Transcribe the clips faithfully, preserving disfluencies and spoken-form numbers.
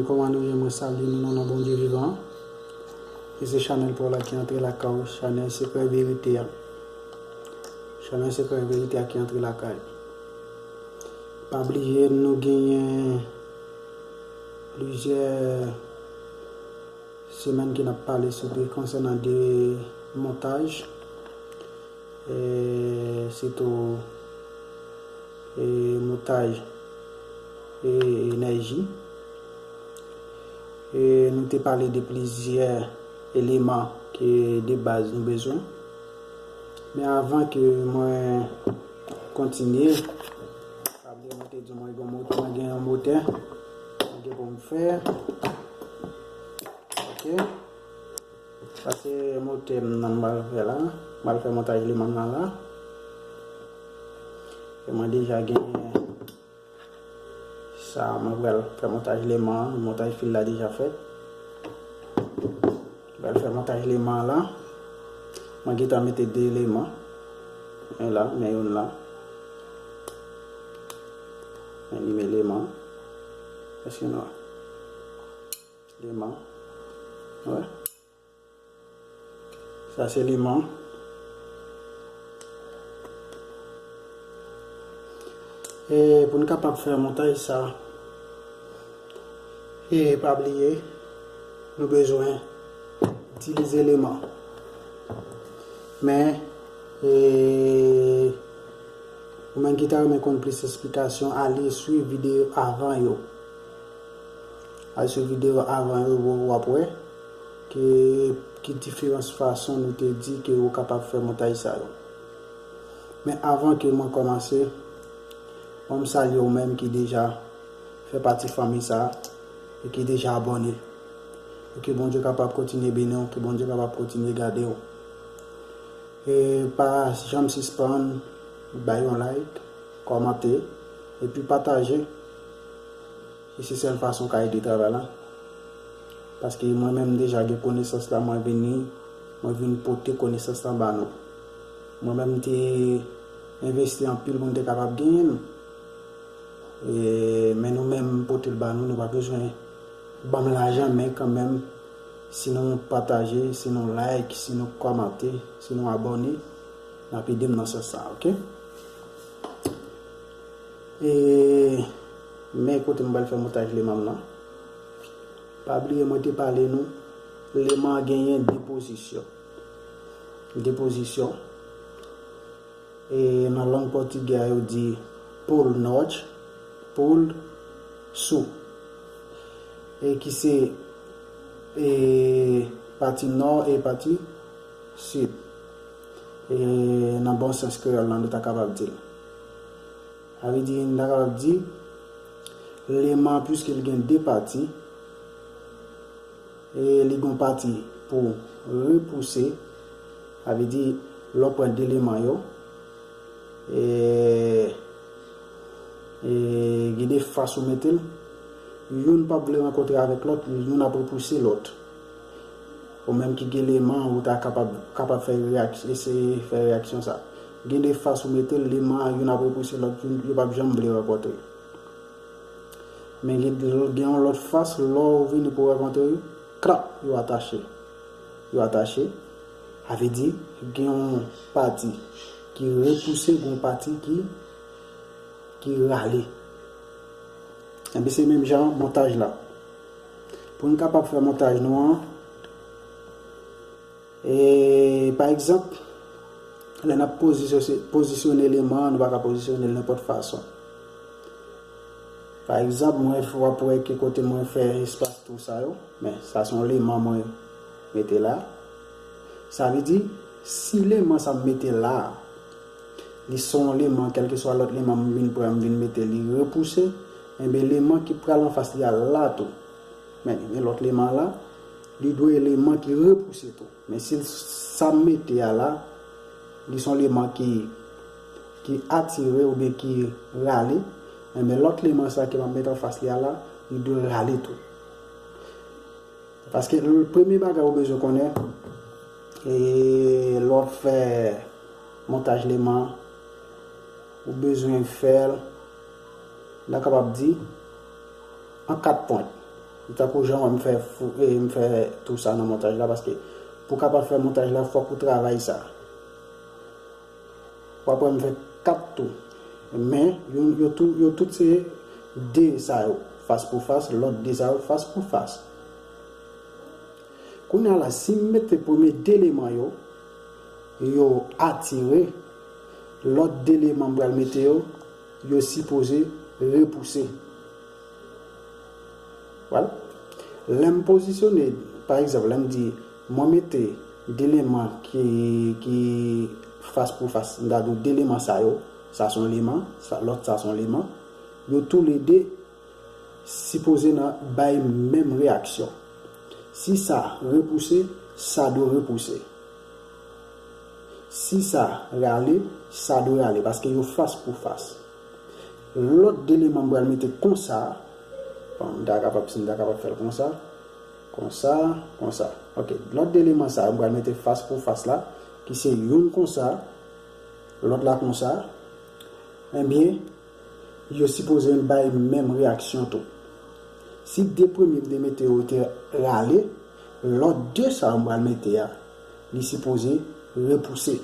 Kòman nou ye? Mwen salye nou nan non Bondye vivan. E se chanèl pa w la ki antre lakay ou, chanèl Sekrè Verite a. Chanèl Sekrè Verite a ki antre lakay. Pa bliye, nou genyen plizyè semèn ke n ap pale sou de, konsènan de montaj, e sitou, e montaj, e enèji. E nou te pale de plizyè eleman ke de baz nou bezwen. Men avan ke mwen kontinye, pa bliye mwen te di w mwen gen yon motè, mwen gen yon motè mwen gen pou m fè. Ok. Sa se motè m nan m pral fè la. M pral fè montaj eleman m nan la. E mwen deja gen sa, mwen pral fè montaj eleman an, montaj fil la deja fèt. Mwen pral fè montaj eleman an la. Mwen gentan mete de eleman. Men la, men youn la. Men li men eleman. Èske nou wè? Eleman. Wè. Sa se eleman. E pou n kapab fè montaj sa, e pa bliye, nou bezwen itilize eleman. Men, e, ou menm ki ta renmen konn plis esplikasyon, ale swiv videyo avan yo. Al sou videyo avan yo, w ap wè ki, ki diferans fason nou te di ke ou kapab fè montaj sa yo. Men avan ke mwen kòmanse, mwen m salye ou menm ki deja fè pati fanmi sa e ki deja abòne. E ke Bondye kapab kontinye beni w, ke Bondye kapab kontinye gade w. E pa janm sispann bay yon like, kòmante, epi pataje. E se sèl fason w ka ede travay la. Paske mwen menm m deja gen konesans la, mwen vini, mwen vin pote konesans la ba nou. Mwen menm m te envesti anpil pou m te kapab genyen l. E, men nou menm pote l ba nou, nou pa bezwen ban m lajan, men kanmenm, si nou pataje, si nou like, si nou kòmante, si nou abòne, n ap ede m nan sans sa, ok? E, men kote m pral fè montaj eleman m nan. Pa bliye mwen te pale nou, eleman an genyen de pozisyon. De pozisyon. E nan lang pòtigè a, yo di pôl nòt, pôl sid. E ki se, e, pati nò e pati sid. E nan bon sans kreyòl la, nou ta kapab di l. Sa vle di, nou ta kapab di, eleman an, piske l gen de pati, e li gen yon pati pou repouse, sa vle di, lè w pran de eleman yo, e, e gen de fas ou mete l, youn p ap vle rankontre avèk lòt, youn ap repouse lòt. Ou menm ki gen eleman, ou ta kapab, kapab fè reyak-, eseye fè reyaksyon sa. Gen de fas ou mete l, eleman an, youn ap repouse lòt, youn, yo p ap janm vle rankontre. Men gen, gen yon lòt fas, lè w vini pou rankontre yo, krap, yo atache. Yo atache. Sa vle di, gen yon pati ki repouse, gen yon pati ki, ki rale. Enben, se menm jan montaj la. Pou n kapab fè montaj nou an, e, pa egzanp, lè n ap pozisyon-, pozisyone eleman an, nou pa ka pozisyone l nenpòt fason. Pa egzanp, mwen, w ap wè ke kote mwen fè espas tou sa yo, men sa se yon eleman mwen mete la. Sa vle di, si eleman sa m mete la a, li se yon eleman, kèlkeswa lòt eleman m vin pran, m vin mete, li repouse, enben, eleman ki pral anfas li a la tou. Men, men lòt eleman la, li dwe eleman ki repouse tou. Men si l, sa m mete a la, li se yon eleman ki, ki atire oubyen ki rale, enben, lòt eleman sa ke m ap mete anfas li a la, li dwe rale tou. Paske l, premye bagay ou bezwen konnen, e, lè w ap fè montaj eleman, ou bezwen fè l, n a kapab di, an kat pwent. Tankou jan w wè m fè fou, e, m fè tou sa nan montaj la, paske pou w kapab fè montaj la, fòk ou travay sa. W ap wè m fè kat tou. Men, yo, yo tou, yo tout se de sa yo, fas pou fas, lòt de sa yo, fas pou fas. Kounye a la, si m mete premye de eleman yo, yo atire, lòt de eleman m pral mete yo, yo sipoze repouse. Vwala. Lè m pozisyone, pa egzanp, lè m di, mwen mete de eleman ki, ki fas pou fas, m ta di w de eleman sa yo, sa se yon eleman, sa, lòt sa se yon eleman, yo toulede sipoze nan bay menm reyaksyon. Si sa repouse, sa dwe repouse. Si sa rale, sa dwe rale, paske yo fas pou fas. Lòt de eleman m pral mete konsa, bon, m ta kapab, si m ta kapab fè l konsa, konsa, konsa. Ok, lòt de eleman sa yo m pral mete fas pou fas la, ki se youn konsa, lòt la konsa, ebyen, yo sipoze bay menm reyaksyon tou. Si de premye m te mete yo te rale, lòt de sa yo m pral mete a, li sipoze repouse.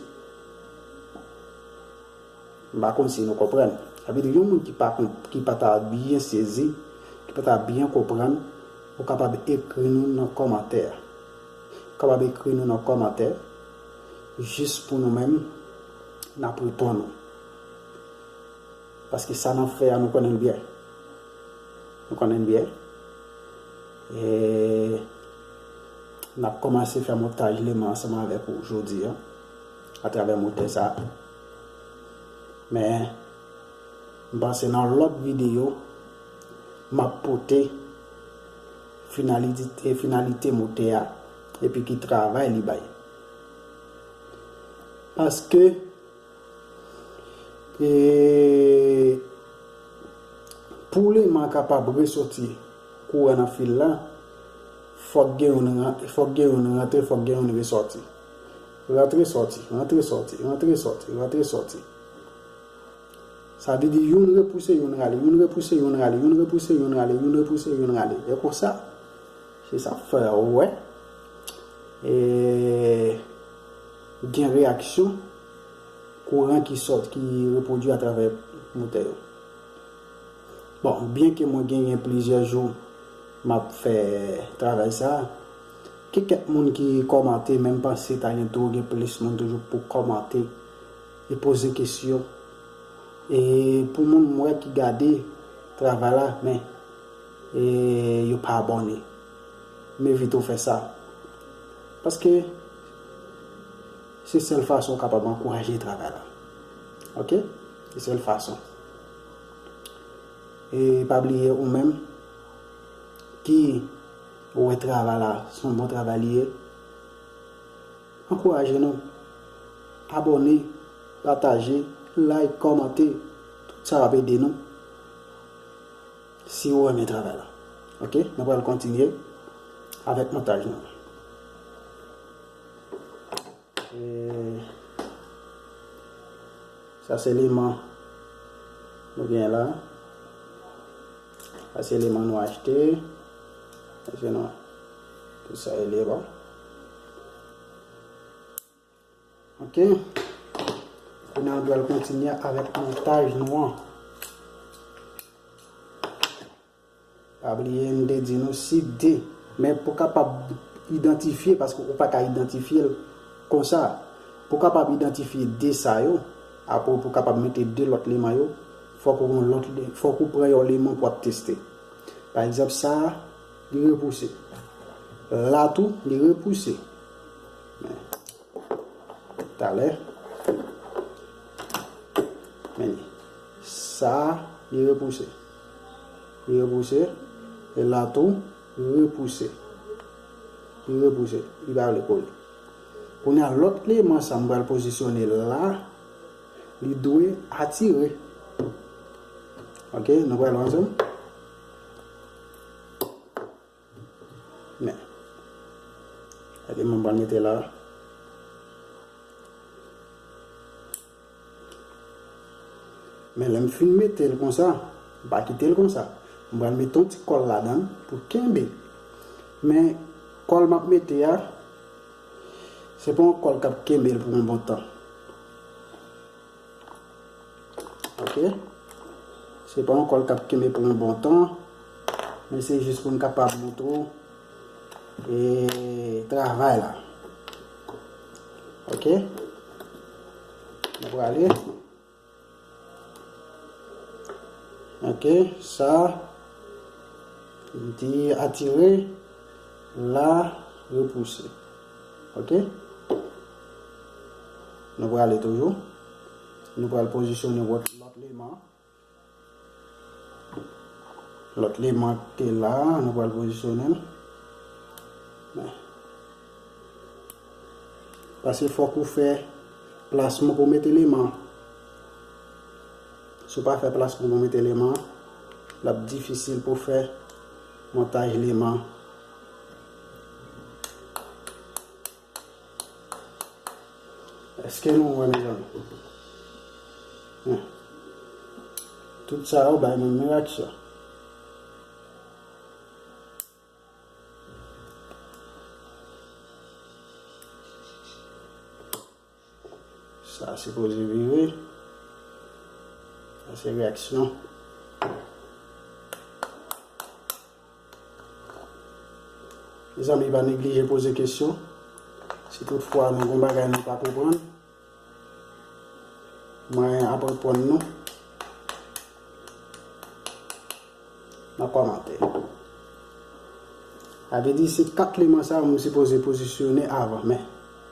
M pa konn si nou konprann. Sa vle di, yon moun ki pa konp-, ki pa ta byen sezi, ki pa ta byen konprann, ou kapab ekri nou nan kòmantè. Ou kapab ekri nou nan kòmantè, jis pou nou menm, n ap reponn ou. Paske sa n ap fè a, nou konnen l byen. Nou konnen l byen. E n ap kòmanse fè montaj eleman ansanm avèk ou jodi a, atravè motè sa a. Men, m panse nan lòt videyo, m ap pote finalite, finalite motè a, epi ki travay li bay. Paske, e, pou eleman kapab resoti kouran nan fil la, fòk gen youn ran-, fòk gen youn rantre, fòk gen youn resòti. Rantre, sòti, rantre, sòti, rantre, sòti, rantre, sòti. Sa vle di youn repouse, youn rale, youn repouse, youn rale, youn repouse, youn rale, youn repouse, youn rale. E konsa, se sa k fè ou wè, e, gen reyaksyon kouran ki sòt, ki repwodui atravè motè yo. Bon, byenke mwen genyen plizyè jou m ap fè travay sa a, gen kèk moun ki kòmante, men m panse ta gen toujou gen plis moun toujou pou kòmante e poze kesyon. E pou moun m wè ki gade travay la, men, e, yo pa abòne. M envite w fè sa. Paske se sèl fason w kapab ankouraje travay la. Ok? Se sèl fason. E pa bliye ou menm ki wè travay la, se yon bon travay li ye. Ankouraje nou. Abòne, pataje, like, kòmante. Tout sa ap ede nou. Si ou renmen travay la. Ok? Nou pral kontinye avèk montaj nou. E sa se eleman nou gen la. Sa se eleman nou achte. Sa se nou. Tout sa eleman. Ok. Kounye a nou pral kontinye avèk montaj nou an. Pa bliye, m te di nou si de, men pou kapab idantifye, paske ou pa ka idantifye l konsa. Pou kapab idantifye de sa yo, apre pou kapab mete de lòt eleman yo, fòk ou gon lòt le-, fòk ou pran yon eleman pou ap teste. Pa egzanp, sa a, li repouse. La tou, li repouse. Men, talè. Men li. Sa a, li repouse. Li repouse. E la tou, repouse. Li repouse. Li pa vle kole. Kounye a, lòt eleman sa m pral pozisyone la, li dwe atire. Ok, nou pral wè ansanm. Men. Gade, mwen pral mete la. Men lè m fin mete l konsa, m pa kite l konsa. M pral mete yon ti kòl ladan l pou kenbe l. Men kòl m ap mete a, se pa yon kòl k ap kenbe l pou yon bon tan. Ok? Se pa yon kòl k ap kenbe pou yon bon tan, men se jis pou m kapab montre w, e, travay la. Ok? Nou prale. Ok, sa di atire, la repouse. Ok? Nou prale toujou. Nou pral pozisyone lòt, lòt leman. Lòt leman ki te la, nou pral pozisyone l. Paske fòk ou fè plasman pou mete leman. Si w pa fè plasman pou mete leman, l ap difisil pou fè montaj leman. Èske nou wè, mezanmi? Hm. Tout sa yo bay menm reyaksyon. Sa sipoze vire. Sa se reyaksyon. Mezanmi, pa neglije poze kesyon. Si toutfwa nou gen bagay nou pa konprann, mwen ap reponn nou nan kòmantè. Sa vle di se kat leman sa yo m sipoze pozisyone avan, men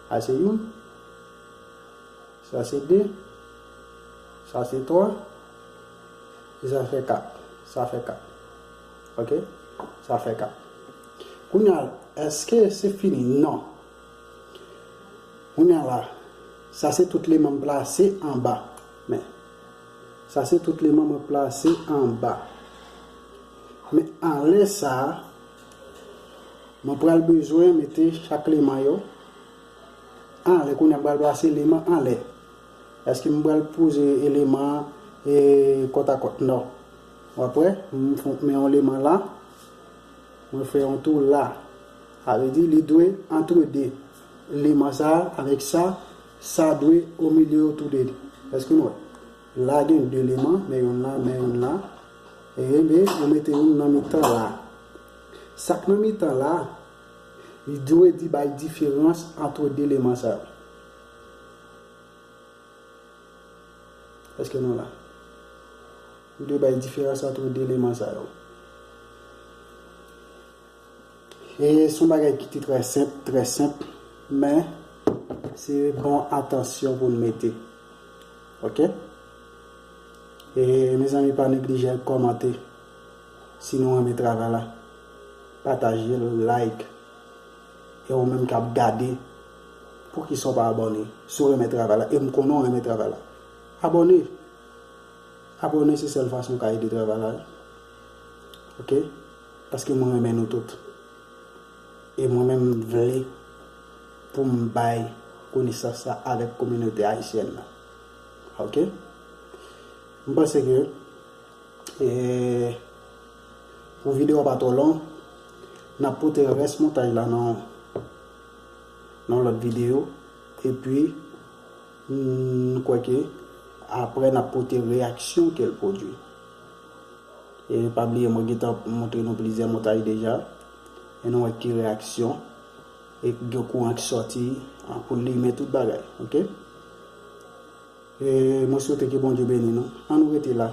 sa se youn, sa se de, sa se twa, e sa fè kat. Sa fè kat. Ok? Sa fè kat. Kounye a, èske se fini? Non. Kounye a la, sa se tout leman m plase anba. Men, sa se tout leman mwen plase anba. Men anlè sa, mwen pral bezwen mete chak leman yo anlè. Kounye a, m pral plase leman anlè. Èske m pral poze eleman an, e, kòtakòt? Non. W ap wè, m fè, men yon leman la, mwen fè yon tou la. Sa vle di, li dwe antre de leman sa a avèk sa, sa dwe o milye yo tou de. Èske nou wè? La gen de leman, men youn la, men youn la. E, men, ou mete youn nan mitan la. Sa k nan mitan la, li dwe di bay diferans ant de leman sa yo. Èske nou la? M dwe bay diferans ant de eleman sa yo. E se yon bagay ki te trè senp, trè senp, men se bon atansyon pou n mete. Ok? E mezanmi, pa neglije kòmante si nou renmen travay la. Pataje l, like. E ou menm k ap gade, poukisa w pa abòne? Si w renmen travay la, e m konnen w renmen travay la, abòne. Abòne se sèl fason w ka ede travay la, wi. Ok? Paske mwen renmen nou tout. E mwen menm, m vle pou m bay konesans sa avèk kominote ayisyèn nan. Ok? M panse ke E, pou videyo a pa twò long, n ap pote rès montaj la nan, nan lòt videyo. Epi, m kwè ke apre n ap pote reyaksyon ke l pwodui. E pa bliye, mwen gentan montre nou plizyè montaj deja. E nou wè ki reyaksyon. E gen kouran ki sòti, an, pou limen tout bagay. Ok? E mwen swete ke Bondye beni nou. Ann nou rete la.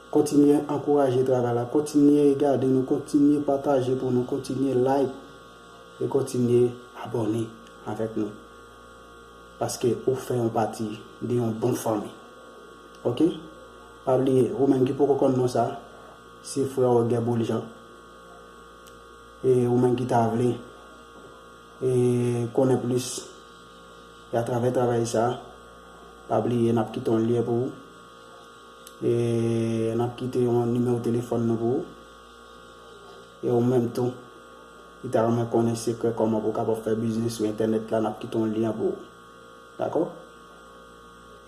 Kontinye ankouraje travay la. Kontinye gade nou. Kontinye pataje pou nou. Kontinye like. E kontinye abòne avèk nou. Paske ou fè yon pati de yon bon fanmi. Ok? Pa bliye, ou menm ki poko konn non sa, se frè w Guy Bouljean. E ou menm ki ta vle, e, konnen plis, e atravè travay sa, pa bliye, n ap kite yon lyen pou ou. E n ap kite yon nimewo telefòn nou pou ou. E ou menm tou, ki ta renmen konnen sekrè kòman pou w kapab fè biznis sou entènèt la, n ap kite yon lyen pou ou. Dakò?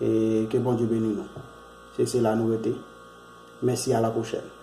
E ke Bondye beni nou. Se, se la nou rete. Mèsi, a la pwochèn.